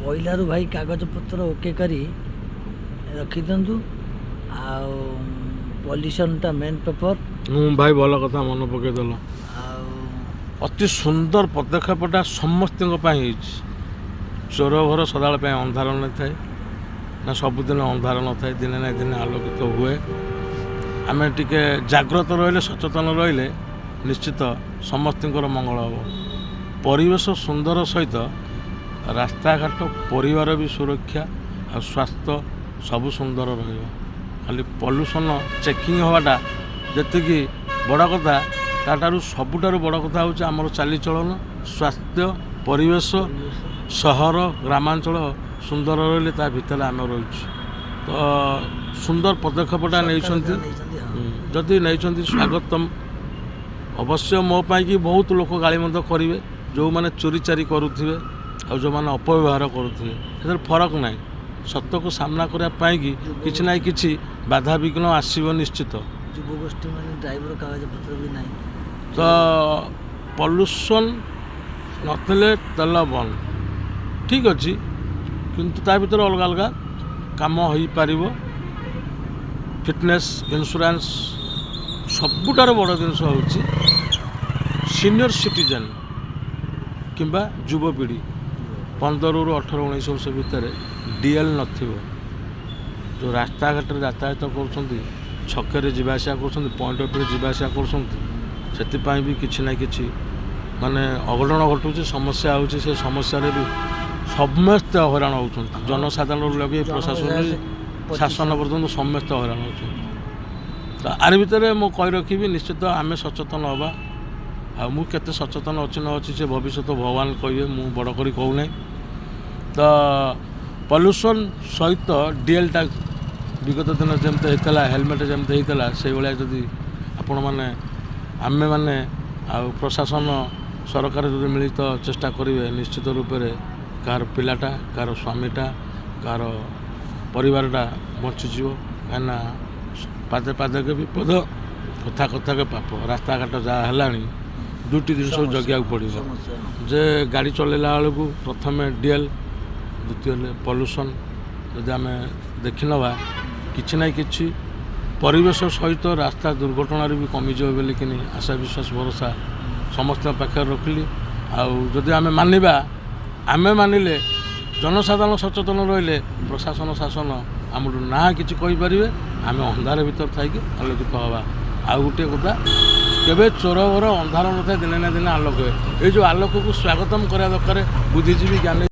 ପହିଲାରୁ ଭାଇ କାଗଜପତ୍ର ଓକେ କରି ରଖିଦିଅନ୍ତୁ। ଆଉ ପଲ୍ୟୁସନ୍ଟା ମେନ୍ ପେପର୍। ମୁଁ ଭାଇ, ଭଲ କଥା ମନେ ପକେଇଦେଲ। ଆଉ ଅତି ସୁନ୍ଦର ପଦକ୍ଷେପଟା ସମସ୍ତଙ୍କ ପାଇଁ ହେଇଛି। ଚୋର ଘର ସଦାବେଳେ ପାଇଁ ଅନ୍ଧାର ନଥାଏ ନା, ସବୁଦିନ ଅନ୍ଧାର ନଥାଏ, ଦିନେ ନା ଦିନେ ଆଲୋକିତ ହୁଏ। ଆମେ ଟିକେ ଜାଗ୍ରତ ରହିଲେ, ସଚେତନ ରହିଲେ ନିଶ୍ଚିତ ସମସ୍ତଙ୍କର ମଙ୍ଗଳ ହେବ। ପରିବେଶ ସୁନ୍ଦର ସହିତ ରାସ୍ତାଘାଟ, ପରିବାର ବି ସୁରକ୍ଷା ଆଉ ସ୍ୱାସ୍ଥ୍ୟ ସବୁ ସୁନ୍ଦର ରହିବ। ଖାଲି ପଲ୍ୟୁସନ୍ ଚେକିଂ ହେବାଟା ଯେତିକି ବଡ଼ କଥା, ତାଠାରୁ ସବୁଠାରୁ ବଡ଼ କଥା ହେଉଛି ଆମର ଚାଲିଚଳନ, ସ୍ୱାସ୍ଥ୍ୟ, ପରିବେଶ, ସହର ଗ୍ରାମାଞ୍ଚଳ ସୁନ୍ଦର ରହିଲେ ତା ଭିତରେ ଆମେ ରହିଛୁ। ତ ସୁନ୍ଦର ପଦକ୍ଷେପଟା ନେଇଛନ୍ତି। ନେଇଛନ୍ତି, ହଁ। ଯଦି ନେଇଛନ୍ତି, ସ୍ୱାଗତମ। ଅବଶ୍ୟ ମୋ ପାଇଁକି ବହୁତ ଲୋକ ଗାଳିମନ୍ଦ କରିବେ, ଯେଉଁମାନେ ଚୋରି ଚାରି କରୁଥିବେ ଆଉ ଯେଉଁମାନେ ଅପବ୍ୟବହାର କରୁଥିବେ। ସେଥିରେ ଫରକ ନାହିଁ। ସତକୁ ସାମ୍ନା କରିବା ପାଇଁକି କିଛି ନା କିଛି ବାଧାବିଘ୍ନ ଆସିବ ନିଶ୍ଚିତ। ଯୁବଗୋଷ୍ଠୀ ମାନେ ଡ୍ରାଇଭର କାଗଜପତ୍ର ବି ନାହିଁ। ତ ପଲ୍ୟୁସନ୍ ନଥିଲେ ତେଲ ବନ୍ଦ ଠିକ୍ ଅଛି, କିନ୍ତୁ ତା ଭିତରେ ଅଲଗା ଅଲଗା କାମ ହେଇପାରିବ। ଫିଟନେସ୍, ଇନ୍ସୁରାନ୍ସ, ସବୁଠାରୁ ବଡ଼ ଜିନିଷ ହେଉଛି ସିନିୟର ସିଟିଜେନ୍ କିମ୍ବା ଯୁବପିଢ଼ି 15ରୁ 18, 19 ବର୍ଷ ଭିତରେ ଡିଏଲ୍ ନଥିବ, ଯେଉଁ ରାସ୍ତାଘାଟରେ ଯାତାୟାତ କରୁଛନ୍ତି, ଛକରେ ଯିବା ଆସିବା କରୁଛନ୍ତି, ପଏଣ୍ଟ ଉପରେ ଯିବା ଆସିବା କରୁଛନ୍ତି, ସେଥିପାଇଁ ବି କିଛି ନା କିଛି ମାନେ ଅଘଟଣ ଘଟୁଛି, ସମସ୍ୟା ହେଉଛି। ସେ ସମସ୍ୟାରେ ବି ସମସ୍ତେ ହଇରାଣ ହେଉଛନ୍ତି। ଜନସାଧାରଣରୁ ଲଗେଇ ପ୍ରଶାସନ, ଶାସନ ପର୍ଯ୍ୟନ୍ତ ସମସ୍ତେ ହଇରାଣ ହେଉଛନ୍ତି। ତ ଆରି ଭିତରେ ମୁଁ କହି ରଖିବି, ନିଶ୍ଚିତ ଆମେ ସଚେତନ ହେବା। ଆଉ ମୁଁ କେତେ ସଚେତନ ଅଛି ନ ଅଛି, ସେ ଭବିଷ୍ୟତ ଭଗବାନ କହିବେ, ମୁଁ ବଡ଼ କରି କହୁନାହିଁ। ତ ପଲ୍ୟୁସନ୍ ସହିତ ଡିଏଲ୍ଟା ବିଗତ ଦିନ ଯେମିତି ହେଇଥିଲା, ହେଲମେଟ୍ ଯେମିତି ହେଇଥିଲା, ସେଇଭଳିଆ ଯଦି ଆପଣମାନେ, ଆମେମାନେ ଆଉ ପ୍ରଶାସନ, ସରକାର ଯଦି ମିଳିତ ଚେଷ୍ଟା କରିବେ, ନିଶ୍ଚିତ ରୂପରେ କାହାର ପିଲାଟା, କାହାର ସ୍ୱାମୀଟା, କାହାର ପରିବାରଟା ବଞ୍ଚିଯିବ। କାହିଁକିନା ପାଦେ ପାଦକେ ବିପଦ, କଥା କଥାକେ ପାପ। ରାସ୍ତାଘାଟ ଯାହା ହେଲାଣି, ଦୁଇଟି ଜିନିଷ ଜଗିବାକୁ ପଡ଼ିବ। ସମସ୍ୟା। ଯେ ଗାଡ଼ି ଚଲେଇଲା ବେଳକୁ ପ୍ରଥମେ ଡିଏଲ୍, ଦ୍ୱିତୀୟରେ ପଲ୍ୟୁସନ୍। ଯଦି ଆମେ ଦେଖିନେବା, କିଛି ନା କିଛି ପରିବେଶ ସହିତ ରାସ୍ତା ଦୁର୍ଘଟଣାରେ ବି କମିଯିବ ବୋଲିକିନି ଆଶା, ବିଶ୍ୱାସ, ଭରସା ସମସ୍ତଙ୍କ ପାଖରେ ରଖିଲି। ଆଉ ଯଦି ଆମେ ମାନିବା, ଆମେ ମାନିଲେ, ଜନସାଧାରଣ ସଚେତନ ରହିଲେ, ପ୍ରଶାସନ, ଶାସନ ଆମଠୁ ନା କିଛି କହିପାରିବେ। ଆମେ ଅନ୍ଧାର ଭିତରେ ଥାଇକି ଆଲୋକିତ ହେବା। ଆଉ ଗୋଟିଏ କଥା, କେବେ ଚୋର ଘର ଅନ୍ଧାର ନଥାଏ, ଦିନେ ନା ଦିନେ ଆଲୋକ ହୁଏ। ଏଇ ଯେଉଁ ଆଲୋକକୁ ସ୍ୱାଗତମ କରିବା ଦରକାର ବୁଦ୍ଧିଜୀବୀ, ଜ୍ଞାନୀ।